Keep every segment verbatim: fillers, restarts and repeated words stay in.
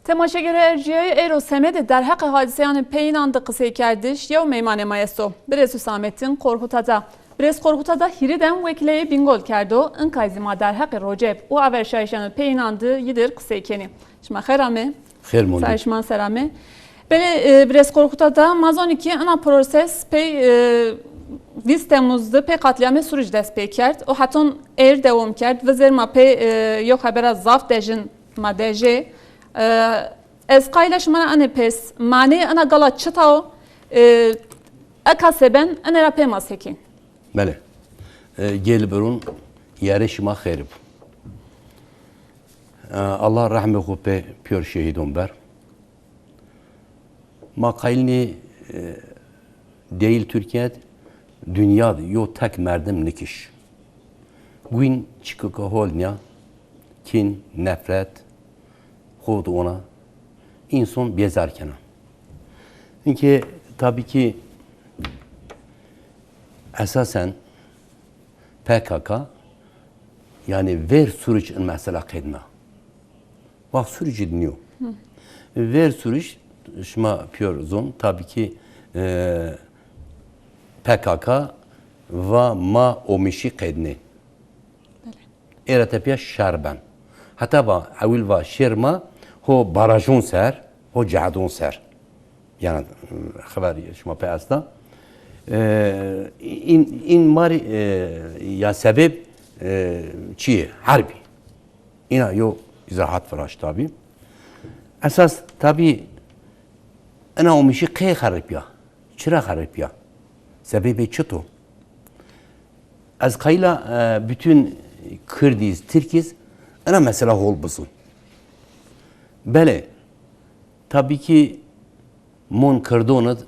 Temaşegerê ercîyayî, êro semedê derheqê hadîseyanê pey înan de qiseykerdiş yew meymanê ma esto. Birêz Husamettin Korhutada. Birêz Korhutada hîrê dem wekîleyê Bîngol kerdo, inkay zî ma derheqê roceb û averşayîşanê pey înan de yi dir qisey kenî. Şima xêr amê. Xêr mondê. Serê şima ser amê. Belê, e, birêz Korhutada, ma zonî ke ina proses pey, e, vîst Temmuz de pey qatlîyamê Sûrij dest pê kerd û heton êr dewam kerd. Vizêr ma pey, e, yew xebera zaf dejin ma dejê. E, Ez qayîl a şima ra enê pers, maneyê ena gala çita o? E, eka seben ene ra pê ma sekên. Belê. E, gel birûn, yerê şima xêr bo. E, Allah rehmê xwu pê pîyor şehîdon ber. Ma qayîl nî, e, Değil Türkiye, dünya yo tek merdim nikiş. Gwîn çikika hol nîya, kin, nefret, xo di ona, înson bêzar kena. Înke tabî ki esasen P K K, yanî ver Sûric in mesela qedna. Vaxt Sûricî di nîyo. Ver Sûric, şima pîyor zon, tabî ki, e, P K K va ma omişî qednê. Belê. Ê ra tepîya şer ben. Heta va, ewil va şêr ma ho barajon ser, ho cehedon ser. Yanî, xeber şima pê esta. E, în, în marî, e, ya sebeb, e, çi yê? Herbî. Îna yo îzahat viraşt tabî. Esas tabî ena omişî qey xeripîya? Çira xeripîya? Sebebê çit o? Ez qayîl a, e, bütün Kirdîz, Tirkîz ena mesela hol bizon. Belê, tabî ki mon Kirdon id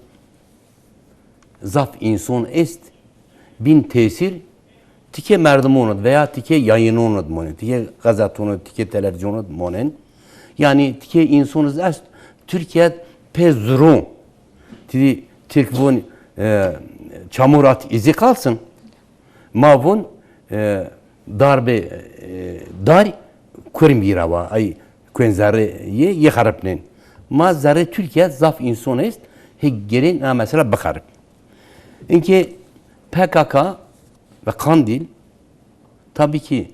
zaf înson est, bîn tesîr tikê merdimonid veya tikê yayınonid monên, tikê gazetonid, tikê televîzyonid monên. Yanî tikê însonid est Tirkîye pê zurûn. Tîdî Tirk vûn, e, çamur at izi kalsın. Ma vûn, e, darbê, e, dar kurm gîrawa, ay kuên zerrê yê, yê xeripnên. Ma zerrê Tirkîye zaf înson est, hê gerên na mesela bixerip. Înke P K K ve Kandîl, tabî ki,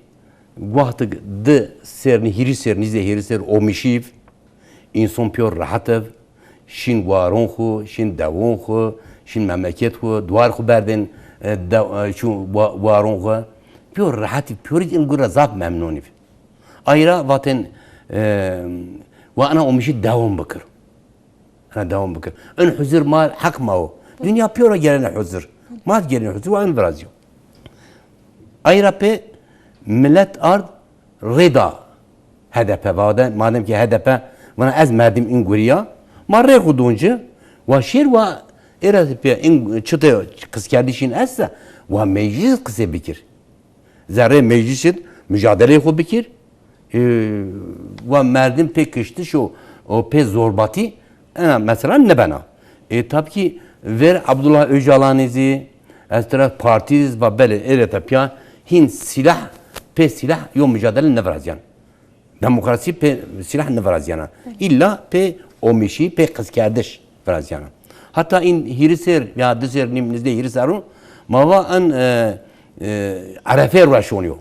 wextik di sêr nî, hîrî sêr, nîzê hîrî sêr omişîv, înson pîyor rehet ev, şîn waron xwu, şîn dewon xwu, şîn memleket xwu, duar xwu berdên, e, de-, e, çû wa-, waron xwu. Pîyor rehetî, pîyorî in gura zaf memnunîv. Ayra vatên, e, wa ena omişî dewam bikir. Ena dewam bikir. In huzur ma heq ma o. Dinya pîyora gelene huzur. Ma gelene huzur, wa in virazîyo. Ayra pê milet ard rêda H D P. Vade, madem ki H D P vana ez merdim in gurîya, ma rê xwu don ci, wa şêr wa êra pê in çite qiskerdiş în esta, wa meclis qisê bikir. Zerrê meclîsî d mucadeleyê xo bikir. E, wa merdim pê kiştiş û, û pê zorbatî ena mesela nibena. E, tabî ki ver Abdullah Ocalanî zî, ez tira partî zî va belê, êrê tepîya hîn sîlah, pê sîlah yo mucadele nivirazîyan. Demokrasî pê sîlah nivirazîyena. Îlla pê omişî, pê qiskerdiş virazîyena. Heta în hîrî sêr ya di sêr nîm, nizdê hîrî serrû, ma va en, e, e, Erefê rueşon yo.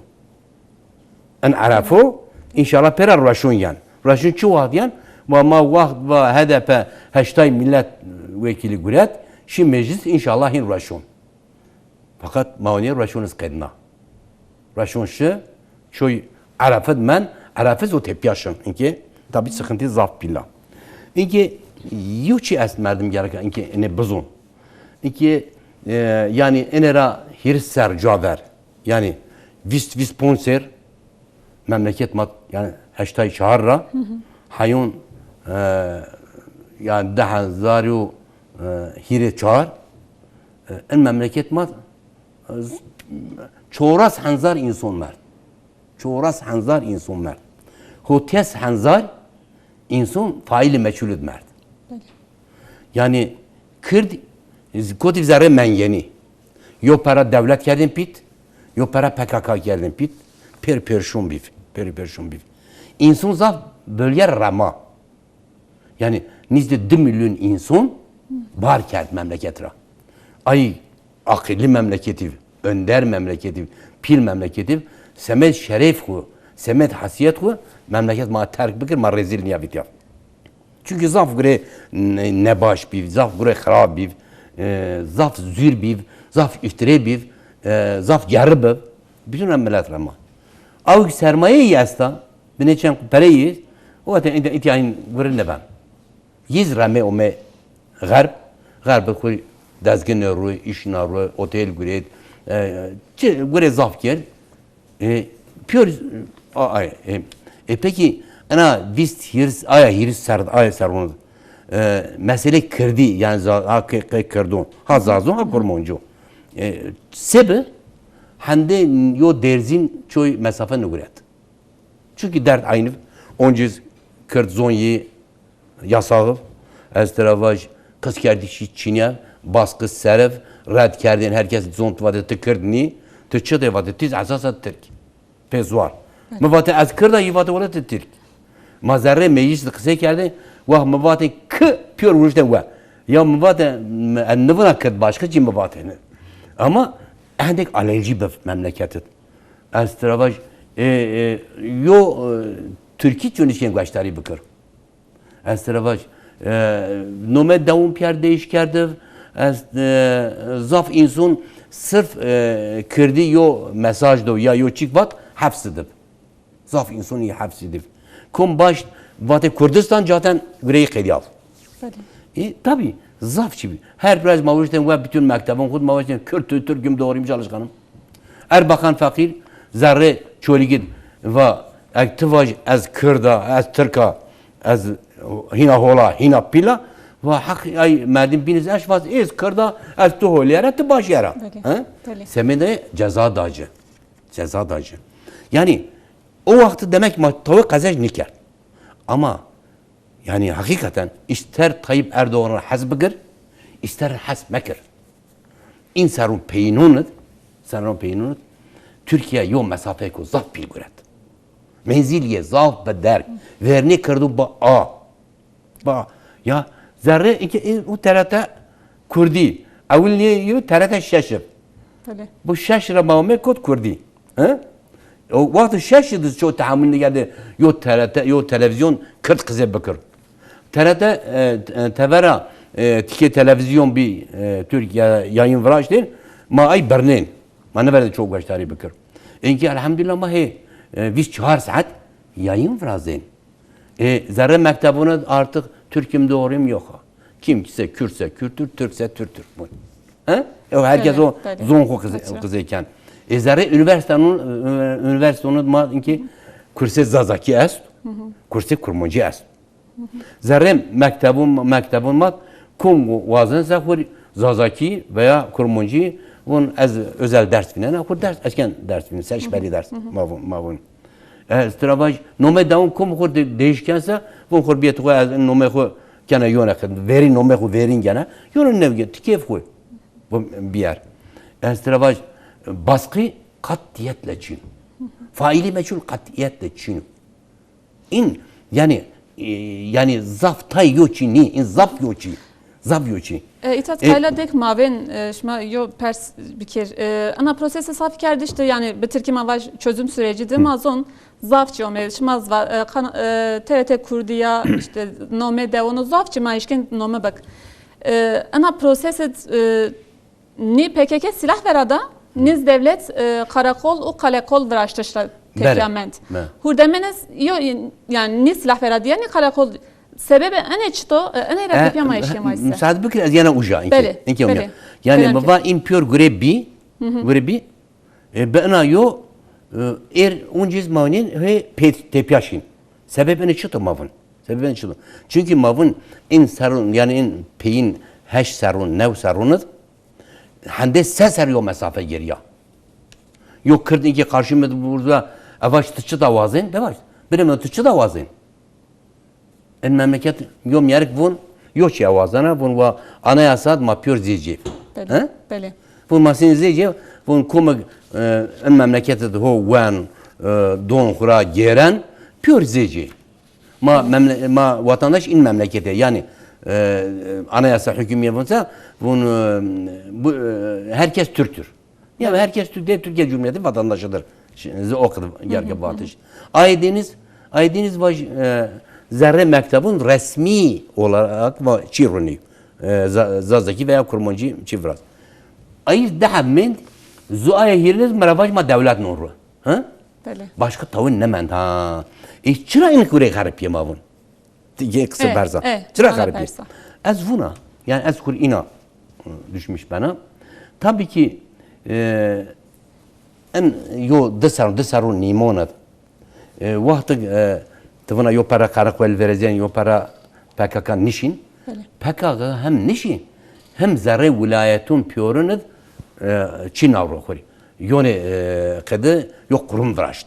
En Erefo, înşallah pêra rueşon yen. Rueşon çi wext yen? Va ma wext va H D P heştay milet wekîlî guret, şî meclis înşallah hîn rueşon. Feqet ma onîye rueşon iz qedna. Rueşon şi, çoy Erefid men, Erefid o tepîya şin. Înke tabî sıkıntı zaf pîl a. Înke yew çî est merdim gereka înke enê bizon. Înke, e, yanî enê ra hîris ser ca ver. Yanî vîst, vîst ponc ser memleket ma, yanî heştay çar ra, heyon, e, yanî di hezar û, e, hîrê çar, e, in memleket ma, e, çoras henzar înson merd. Çoras henzar înson merd. Hotes henzar înson faîlî meçhul id merd. Belê. Yanî Kird, kotî zerrê mengenî. Yo pera dewlet kerdên pît, yo pera P K K kerdên pît. Pêr pêrşon bîv, pêr pêrşon bîv. Înson zaf bölge rema. Yanî nîzdî di milyon înson bar kerd memleket ra. Ay aqilî memleketî, önder memleketî, pîl memleketî, semed şeref xwu, semed hesiyet xwu memleket ma terk bikir, ma rezîl nîya vîtya. Çunkî zaf gure ne-, nebaş bî, zaf gure xirab bî, e, zaf zûr bî, zaf îftire bî, e, zaf gerri bi. Bütün em milet ra ma. Aw sermayeyî esta, binê çend pereyî, o ete îtya, îtya hîn gure neben. Yîz reme ome xerb, xerb xwu dezgine ro, îşna ro, otel guret, e, çi gure zaf kerd. E, pîyor, a, ay, e, e, pekî ena vîst hîris, aya hîris ser, aya serrûn, e, mesele kirdî, yanî za-, ha ke-, ke-, kirdûn, ha zazûn, ha kurmoncû. E, se bi, hende yo derzîn çoy mesafe niguret. Çunkî derd eynî, oncîz kird zon yî yasaxiv, ez tira vaj, qizkerdîşî çînîyev, baskı seriv, red kerdên, her kes zon tu vatê ti kird nî, ti çi de vatê, ti esasa tirk. Pê zuar. Mi vatê ez kird a, yî vatê wele ti tirk. Ma zerrê meclîs de qisey kerdê, wah mi vatê ki pîyor wurişte we. Ya mi vatê, ez nivina kird başka çî mi vatê. Ama hendek alerjî bi memleketit. Ez tira vaj, e, e, yo, e, Tirkî çonî şên gueşdarî bikir. Ez tira vaj, e, nome dewon pîyer değiş kerdiv. Ez, e, zaf înson sirf, e, kirdî yo mesaj do ya yo çîk vat hefs dib. Zaf înson î hefs dib. Kom baş vatê Kurdistan caten gureyî qedîyav. Belê. E, tabî, zaf çî bî. Her roj ma wiştên we bütün mektebon xwu ma wiştên Kürt, Türk'üm, doğruyum, çalışkanım. Erbakan Fakir, zerrê Çolîgid va, eg ti vaj ez Kird a, ez Tirk a, ez hîna hol a, hîna pîl a, va heq ay merdim bîniz eş vaz, ez Kird a, ez tu holîyer a, ti başîyer a. Belê. He? Belê. Semedê ceza da ci. Ceza da ci. Yanî o wextî demek ma tawê qezej nîkerd. Ama Yanî heqîqeten îster Tayyip Erdoğan ra hes bikir, îster hes mekir. În serrûn peyînon id, serrûn peyînon id, Tirkîya yo mesafeyêko zaf pîl guret. Menzîlîye zaf bi derg, vernê kirdo bi a. Ba, ya, zerrê îke, e, û T R T Kurdî. Ewil nê yo T R T şeş ib. Belê. Bu şeş ra ma ome kot Kurdî. He? O wextî şeş id ço tehamul nêkerdê yo T R T, yo televîzyon Kird qizê bikir. T R T, e, e, tevera, e, tikê televîzyon bî, e, Türkiye yayın viraştên, ma ay birnên. Ma niverdê ço gueşdarî bikir. Înkî elhamdülillah ma hê, e, vîst çar saet yayın virazên. E, zerrê mektebûn id artık Türk'üm, doğruyum yok ha. Kimse Kürtse Kürttür, Türkse Türktür. Bu. He? E, herkes o zon xwu qizê-, qizê ken. E, zerrê üniversitenin, e, üniversitenin ma inki kursê Zazakî est, kursê Kurmancî est. Zerrê mektebûn, mektebûn ma kom wazen se xwu Zazakî veya Kurmancî vûn ez özel ders vînena, xwu ders, eşken ders vînen, seçmeli ders ma vûn, ma vûn. Ez tira vaj, nomê dewon kom xwu de-, değişken se, vûn xwu biyet xwu ez nomê xwu kena yone xid, verî nomê xwu verîn gene, yone newge, ti keyf xwu. Bu biyer. Ez tira vaj, baskı katiyetle çin. Faili meçhul katiyetle çin. În, yanî, e, yanî zaf tay yo çî nî, în zaf yo çî. Zaf yo çî. E, îta qayla dek mavên, e, şima yo pers bikir. E, ena prosesê safîkerdiş de, yanî bi tirkî ma vaj çözüm süreci de ma zon zaf çî ome. Şima zva-, e, kana-, e, T R T Kurdî ya, îşte nomê dewono zaf çî ma eşken nome bik. E, ena prosesê, e, Nî P K K sîlah vera da, nî zi dewlet, e, karakol û kalekol viraştiş ra tepya mend. Hurdemene yo, yanî nî sîlah vera dîya, nî kalekol. Sebebê enê çito, e, enê ra tepya ma eşkê ma ise. Musaade bikir, ez yena uca, inkê. Belê, inkê belê. Yanî mi va în pîyor gure bî, gure bî, e, bi ina yo, e, êr uncîz ma nên hê pê-, tepya şîn. Sebeb enê çito ma vûn? Sebeb enê çito? Çunkî ma vûn în serrûn, yanî în peyîn heşt serrûn, new serrûn id, Hendê se serr yo mesafe gerîya. Yo Kird inkê qarşî mi de vurda, evaj ti çi da wazên? De vaj, birê mi, ti çi da wazên? In memleket yo mîyerik vûn, yo çî wazena, vûn wa anayasa ma pîyor zêcê. Belê, belê. Vûn ma sîn zêcê, vûn komik, e, in memleket de ho wen, e, don xura gêren, pîyor zêcê. Ma memle-, ma vatandaş in memlekete, yani, e, e, anayasa hükümiye vunsa, vun, e, bu, e, herkes Türktür. Yani herkes Türk değil, Türkiye Cumhuriyeti vatandaşıdır. Şimdi o kadar gerge vatiş. Aydeniz, Aydeniz vaj, e, zerre mektebun resmi olarak va-, çi runi. E, Za-, Zazaki veya Kurmanci çi viraz. Ayız daha mend, zuaya hiriniz meravaj ma devlet nonru. Ha? Belê. Başka tawin nemend ha. E, çira in kure xerip yema vun? Ye kısa E, berza. e, Çira ana xerip ye? berza. Ez vuna, yani ez kur ina, e, düşmüş bana. Tabii ki, e, en yo di ser, di ser o nimon ed. E, wextik, e, ti vuna yo para Karakuel verezyen, yo para P K K nişin. Belê. P K K hem nişin, hem zerrê wilayetun piyorin id, e, çi navro xuri. Yone, e, qedi yo qurum viraşt.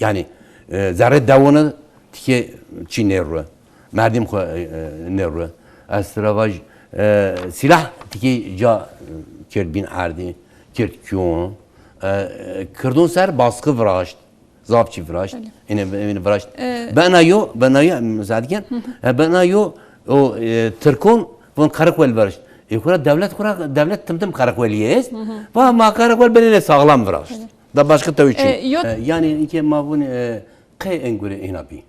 Yani, e, zerrê dewone tike çi nêrue. Merdim xo, e, e, nêrue. Ez tira vaj, e, silah tike ca, e, kerd bin erdî, kerd kiyon. E, e, Kirdon ser baskı viraşt. Zaf çi viraşt. Öyle. Ene, ene viraşt. E, Bena yo, bena yo, müsaade ken. E, bena yo, o, e, Tirkon, von Karakuel viraşt. E, kura devlet, kura devlet tim tim Karakueliye est. Va ma Karakuel benene sağlam viraşt. Öyle. Da başka tawî çin. E, yo- E, yani inke ma vun, e, qey en gure ena bî.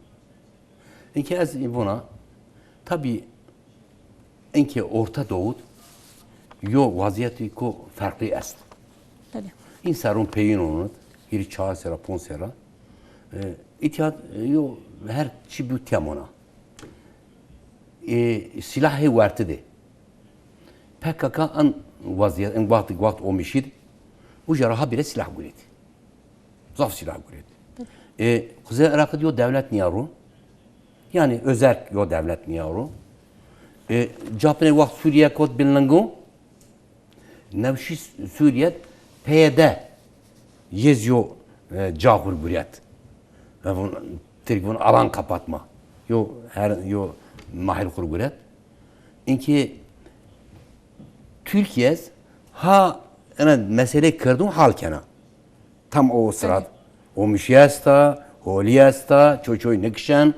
Inke ez vuna, tabi inke Orta Doğu yo waziyetî ko ferqlî est. Belê. În serun peyin onut, hîrî çar sera, pon sera. E, îtya, e, yo her çi bu temona. E, silahê werti de. P K K en waziyet, en wextî, wext omişî de, uca ra habire silah guret. Zaf silah guret. E, Kuzey Irak de yo devlet niya ro. Yani özerk yo devlet niya ro. E, capine wext Suriye kot bin lingo. Newşî Suriye P Y D yez yo, e, ca xur guret. Ve vun, Tirk vun alan kapatma. Yo her, yo mahil xur guret. Inki Türkiye ha ena mesele Kirdun hal kena. Tam o sırat. Omişi esta, holi esta, çoy çoy nikişen.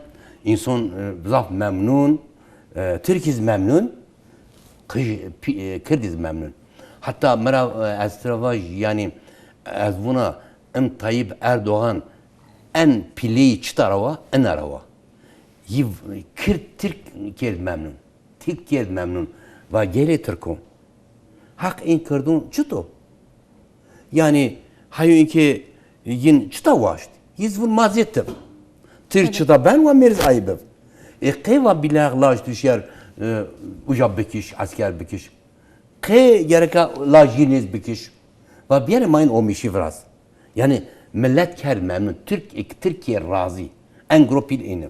İnsan, e, zaf memnun. E, Tirkiz memnun. Kij-, pi-, e, Kirdiz memnun. Hatta mira, e, ez tira vaj, yani, ez vuna im Tayyip Erdoğan en pileyi çita ra wa, ina ra wa. Yi v-, Kird Tirk kerd memnun. Tirk kerd memnun. Va gelê Tirko. Haq in Kirdun çito? Yani, hayo inke yin çita waşt? Yiz vun ma zê tiv. Tir çita ben wa mêriz ayı biv. E, qey va bilağ laj duşer, e, uca bikiş, esker bikiş. Qey gereka laj yiniz bikiş. Va biyere ma in omişi viraz. Yani millet kerd memnun. Türk, e, Türkiye razı. En gro pil ine.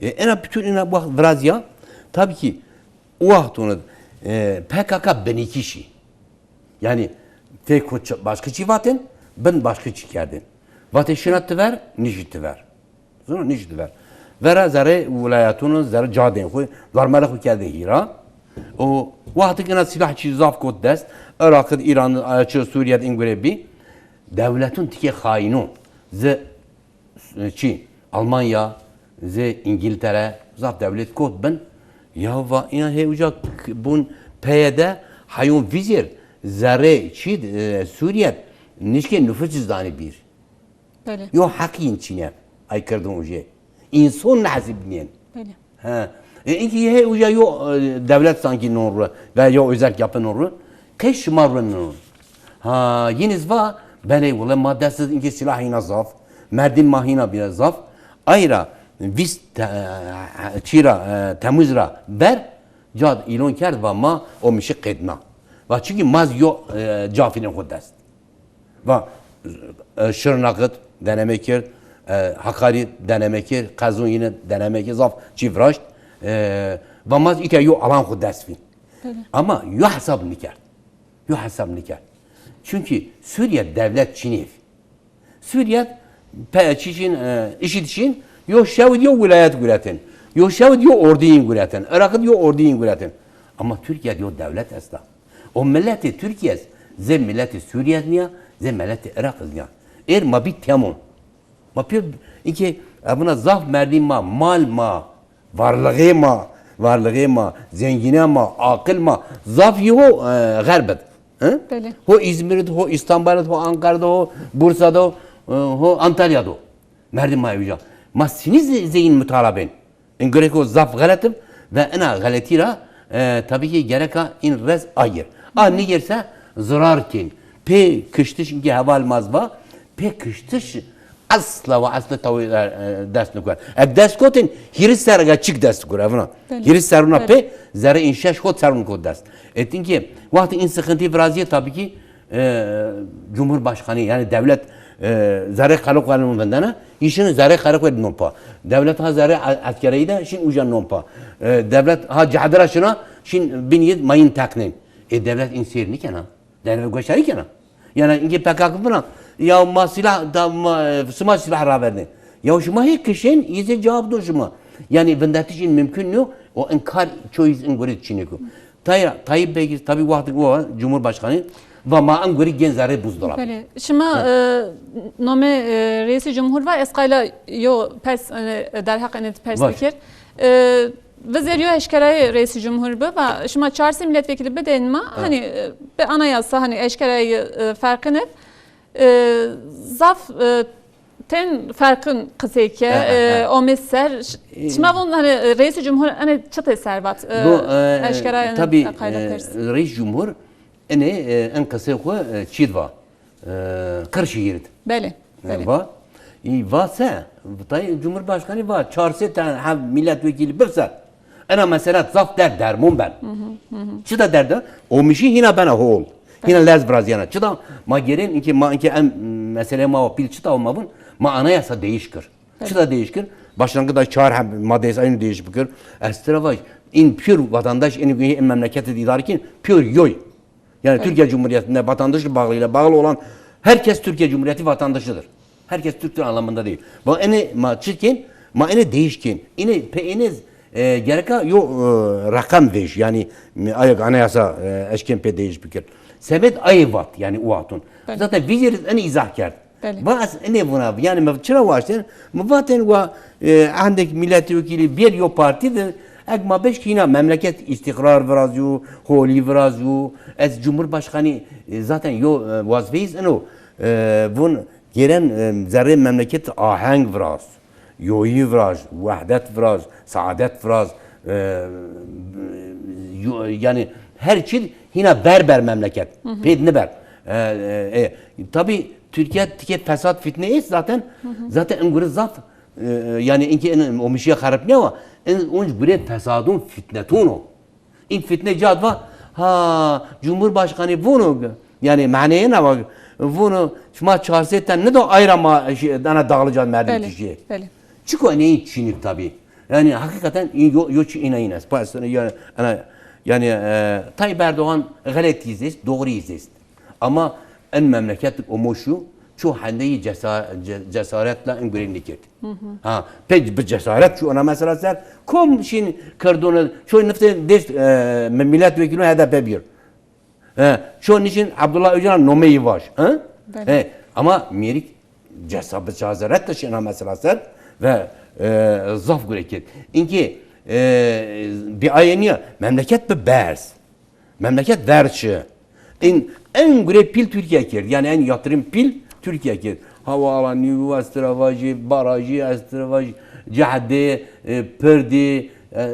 E, ena bütün ina bu viraz ya. Tabii ki o vaxt onu, e, P K K binikişi. Yani fêko çi-, başka çi vatin, bin başka çi kerdin. Vatê şina ti ver, nişi ti ver. Zuna nişi ti ver. Vera zerê wilayetunu, zerê cadên xu, darmele xu kerdê hîra. O wextik ina silah çi zaf kot dest, Irak, İran, e, çi Suriye in gure bî. Dewletun tike xaînun. Zi çi? Almanya, zê İngiltere, zaf dewlet kot bin. Ya va, ina hê uca k-, bun P Y D, hayon vizir, zerrê çi, e, Suriye, nişke nüfus cüzdanı bir. Belê. Yo heq yin çine, ay Kirdun uje. İnson nehesibniyen. Belê. Ha. E, inki hê uca yo, e, devlet sanki non ru, ve yo özerk yapın non ru. Qey şima ru non. Ha, yiniz va, benê wule ma destiz inki silah hina zaf, merdim ma hina bîne zaf. Ayra vîst te-, çira, e, Temuz ra ver, cad îlon kerd va ma omişi qedna. Va çünkü ma yo, e, cafine xo dest. Va, e, Şırnak'ı deneme kir, e, Hakkari deneme kir, Qezon yine deneme kir, zaf çi viraşt. E, va maz îtya yo alan xo dest vîn. Belê. Ama yo hesab nikerd. Yo hesab nikerd. Çünkü Suriye devlet çinî. Suriye pe-, çi çin, e, işit çin, yo şewid yo wilayet guretin. Yo şewid yo ordiyin guretin. Irak'ı yo ordiyin guretin. Ama Türkiye yo devlet esta. O milletê Türkiye zê milletê Suriye niya, zê milletê Iraq niya. Êr ma bî temon. Ma pê Îkê evina zaf merdî ma, mal ma, varlixê ma, varlixê ma, zengîne ma, aqil ma, zaf yî ho, e, xerb id. Hi? Belê. Ho Îzmîr id, ho Îstanbul id, ho Anqara do, ho Bursa do, e, ho Antalya do. Merdî ma ewîja. Ma sinî ze-, zeyin mutala bên. In gureko zaf xelet ib ve ina xeletî ra, e, tabî ki gereka in rez agir. A nigirse zirar kên. Pê kiştiş, inkê heval ma zî va, pê kiştiş esla ve esla tawê, e, dest nikur. Eg dest kotin, hîris serre çik dest kur, evina. Belê. Hîris serruna pê, zerrê in şeş hot serrun kot dest. Etin ki, wextê in sıkıntı virazîye tabî ki, e, Cumhurbaşkanı, yani devlet, e, zerrê xelq welin vindene, îşin zerrê xelq wel non pa. Devlet ha zerrê a-, eskereyî de, şin uca non pa. E, devlet ha cehde ra şina, şin bin yid mayın teknên. E, devlet in sêr nikena. Devlet goştarî kena. Yani inge P K K bina, ya ma silah da ma, e, sima silah raverdin. Ya şima hê kişên, yîzê cevap do şima. Yani vindetiş in mümkün nîyo, o inkar çoğu iz in gurî çiniko. Tay-, Tayyip Bey, tabi wextik o Cumhurbaşkanı, va ma in gurî gên zerrê buzdolabî. Belê. Şima, e, nome, e, reîsê cumhur va, ez qayla yo pers, e, derheq enê pers bikir. E, vizêr yo eşkerayê reîsê cumhur bi, va şima çar sey milletvekili bidên ma, hani, e, bi anayasa, hani eşkerayê, e, ferqin ib, e, zaf, e, Tên ferqin qisey ke, e, omê ser. Ş-, şima von, hani, reîsê cumhur enê çitê ser vat, e, eşkera enê, tabî, qayda pers. Reîs cumhur enê, e, en qisey xwu, e, çîd va, e, Kırşehir id. Belê, belê. Va, î va se, tay Cumhurbaşkanı va, çar sey tane ha milletvekili bibse, ena mesele zaf derd dermon ben. Çita derde? Omişî hîna bena hol. Hîna lez virazîyena. Çita ma gêrên inkê ma inkê em meseleyê ma wa pîl çita ma vun, ma anayasa değiş kir. Çita değiş kir? Başlangıçta çar heb-, madde aynı değiş bikir. Ez tira vaj, in pür vatandaş, in, in memleketi idare kin, pür yoy. Yani Türkiye Cumhuriyeti'nde vatandaşlık bağlılığıyla bağlı olan herkes Türkiye Cumhuriyeti vatandaşıdır. Herkes Türktür anlamında değil. Bak, ene ma çirkin, ma ene değişkin. Ene pe ene, e, gereka yo, e, rakam vej, yani, mi, ayak anayasa, e, eşken pe değiş bikir. Semed ayê vat, yani, o hatun. Belê. Zaten vijeriz ene izah kerd. Belê. Va ez ene vuna, yani, mi çira waşten, mi vaten wa, e, endek milletvekili bir yo partidir. Eg ma beş kîna memleket istikrar virazyo, holi virazyo. Ez Cumhurbaşkanı, e, zaten yo, e, wazifeyiz eno, e, vun Gêren, e, zerrê memleket aheng viraz, yoyî viraz, wehdet viraz, saadet viraz, e, yo-, yani her çî hîna ver ber memleket. Pêd niber. E, e, e, tabi Türkiye tike fesat fitne est zaten, zaten in gure zaf, e, yani inki in, o mişiye xeripnîya wa, in unc gure fesadun fitnetun o. În fitne cad va, ha, Cumhurbaşkanı vuno, yani maneyê na va, vuno, şima çar sey ten nido ayra ma şi-, dana Dağlıca merdim kişî. Belê, belê. Çiko enê çinik tabi. Yani hakikaten yo, yo çi ina ina. Pas yani, yani, e, Tayyip Erdoğan xelet iz est, doğru iz est. Ama en memleket omo şu, ço hendeyî cesa-, ce-, cesaretle en gurê nêkerd. Ha, pek bi cesaret ço ona mesela ser, kom şin kerdone, ço nifte deşt, e, mi-, milletvekili H D P bir. E, ço nişin Abdullah Öcalan nomeyi vaj. Ha? Belê. E, ama mêrik cesa-, bi cesaret de şin ona mesela ser ve, e, zaf gurê kerd. Inki, e, bi ayeniya, memleket bi berz. Memleket ver şi. En, en gure pîl Türkiye kerd. Yani en yatırım pîl Türkiye kerd. Havaalanı, estiravaj, barajı, estiravaj, cehde, e, pirdi, e,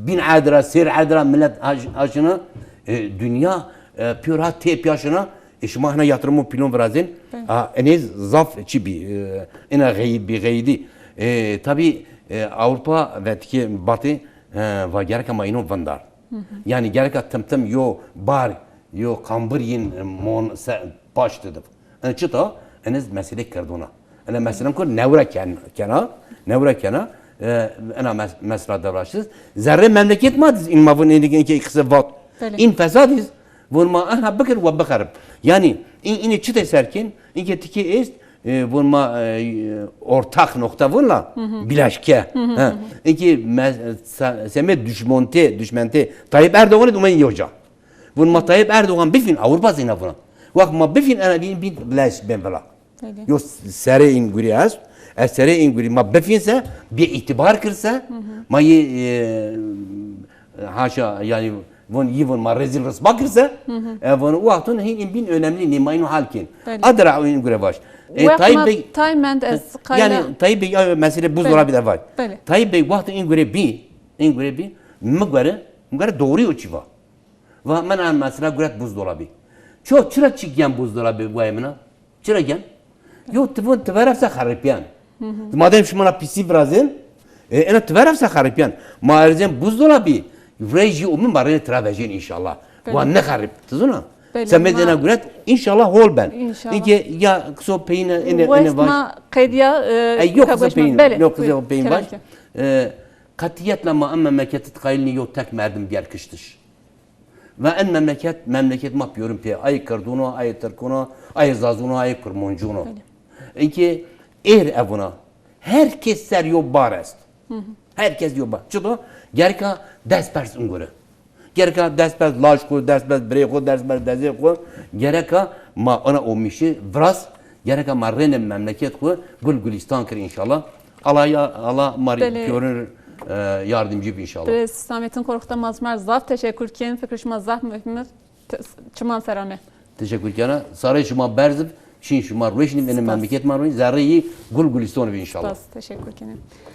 bin edra, sêr edra millet haş-, haşına, e, dünya, e, pür ha têp yaşına, e, şima hına yatırımı pîlon virazên, ha, enê zaf çi bi, e, ena xey-, bi xeydi. E, tabi, e, Avrupa ve tiki Batı, e, va gerek ama ino vindar. Yani gereka tim tim yo bar, yo kambir yin mon se paşt dib. En çita, en ez mesele kerdona. En mesela ko newra ken-, kena, newra kena, e, ena mes-, mesela devraştiz. Zerre memleket ma diz in ma vun endik enke kısa vat. Belê. In fesadiz, vun ma aha bikir ve bixerib. Yani in, ini çite serkin, inke tiki est, e, vun ma, e, ortak nokta vun la, bileşke. Ha. Eki me-, sa-, seme düşmonte, düşmente Tayyip Erdoğan'ı dumen yoca. Vun ma Tayyip Erdoğan bifin Avrupa zina vuna. Vak ma bifin ena bin, bin bileş ben vila. Yo serê in guri est. Eserê în gurî ma bifîn se, bê îtîbar kir se, ma yê, e, haşa, yanî von, yî von ma rezîl risba kir se, e, von o wexton hîn în bîn önemli nî, ma îno hal kên. Belê. Adira în gure vaş. E, Wext Tayyip ma Bey, tay mend ez qayla. Yanî Tayyip Bey, ya mesele buzdolabî de vaş. Belê. Tayyip Bey wexto în gure bî, în gure bî, mi gore, mi gore doğru o çî va. Va min an mesela guret buzdolabî. Ço, çira çî gen buzdolabî vayê min a? Çira gen? Yo, ti von ti veref se xeripîyen. Madem şima na pîsî virazên, e, ena ti veref se xeripîyen. Ma erzên buzdolabî, rejî û min ma rêne tira vejên înşallah. Belê. Wa ne xerip, ti zona? Belê, Semedê ma na guret, înşallah hol ben. Înşallah. Înke ya qiso peyîne, ene, ene West vaş. Ma qediya, e, E, yok, ka qiso goş ma-, peyîne, belê, yok, qiso buyurun, peyîne kerem vaş. Ki. E, qetîyetla ma em memleketi qayilî yo tek merdim bîyer kiştiş. Ve en memleket, memleket ma pîyorin pê. Ay Kirdûn o, ay Tirkûn o, ay Zazûn o, ay Kurmancûn o. Belê. Înke êr evuna. Her kes ser yo bar est. Her kes yo bar. Çito? Gereka dest pers în gore. Gereka dest pers laj xo, dest pers birê xo, dest pers dezê xo. Gereka ma ona omîşî viraz. Gereka ma rêne memleket xo gul gulîstan kir înşallah. Allah ya, Allah ma rê pîyorin, e, yardimcî bi înşallah. Birêz Hüsamettin Korkut'a ma zaf teşekkür kên. Fikir şima zaf muhîm. Te-, çiman ser ame. Teşekkür kena. Sarê şima berz bi, şîn şima rueşnî, ene memleket ma rueşnî, zerrê yî gul gulîstan bi înşallah. Spas, teşekkür kena.